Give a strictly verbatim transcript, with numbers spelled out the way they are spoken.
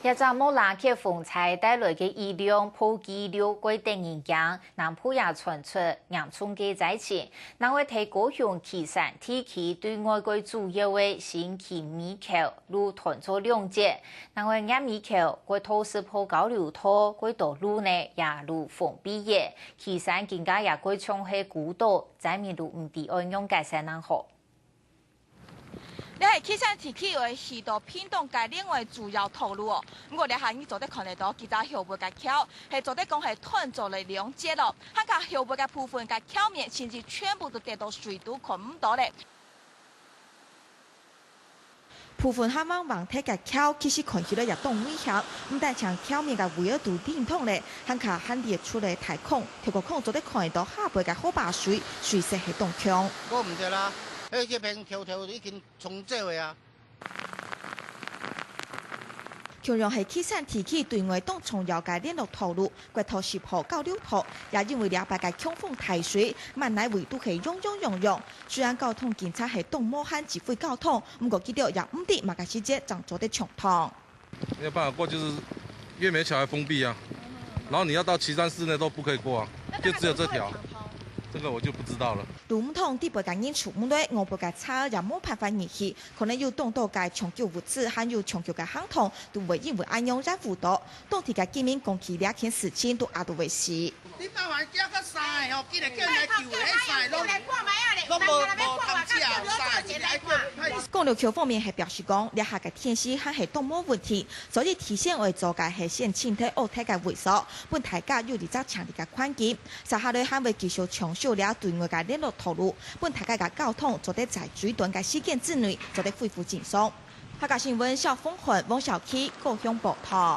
這隻莫拉克風災帶來个雨量破紀錄，蓋得人驚。南部也傳出嚴重个災情，另外在高雄旗山地區對外蓋主要个新旗美橋路斷做兩截，另外月美橋蓋到十號交流道，蓋多路呢也路封閉吔。旗山今下也蓋像係孤島，災民都毋知愛仰結煞正好。 這係旗山地區个去到屏東个另外主要道路哦。毋過這下你做得看得到幾隻後背个橋，係做得講係斷做了兩截咯。還較後背个部分个橋面甚至全部都跌到水都看毋到咧。部分較橫橫忒个橋，其實看起來也當危險，毋單淨橋面个圍仔都震動咧，還較還裂出了大孔，透過孔做得看得到下背个河壩水，水勢係當強。我毋知啦，迄一片橋頭已經 沖走个啊。共樣係旗山地區對外當重要个聯絡道路，國道十號交流道，也因為這擺个強風大水，滿哪位都係湧湧湧湧。雖然交通警察係當無閒指揮交通，毋過佢兜也毋知麼个時節正做得暢通。沒有辦法過，就是月美橋還封閉啊，然後你要到旗山市內都不可以過啊，就只有這條，這個我就不知道了。路毋通，裡背个人出毋來，外背个車也無辦法入去， 可能有當多个搶救物資，還有搶救个行動，都會因為恁樣延誤到。當地个居民講起這件事情，都嚇到會死。你麻煩叫較三个吼，今日叫來救个，三个攏，攏無，無通食，三个一个叫歹勢。交流局方面係表示講，這下个天時還係當無穩定，所以提前愛做个係先清忒屙忒个位所，分大家有一隻清理个環境。接下來還會繼續搶修這對外个聯絡道路，分大家个交通做得在最短个時間之內做得恢復正常。 客家新聞，蕭鳳煥、汪小琪，高雄報導。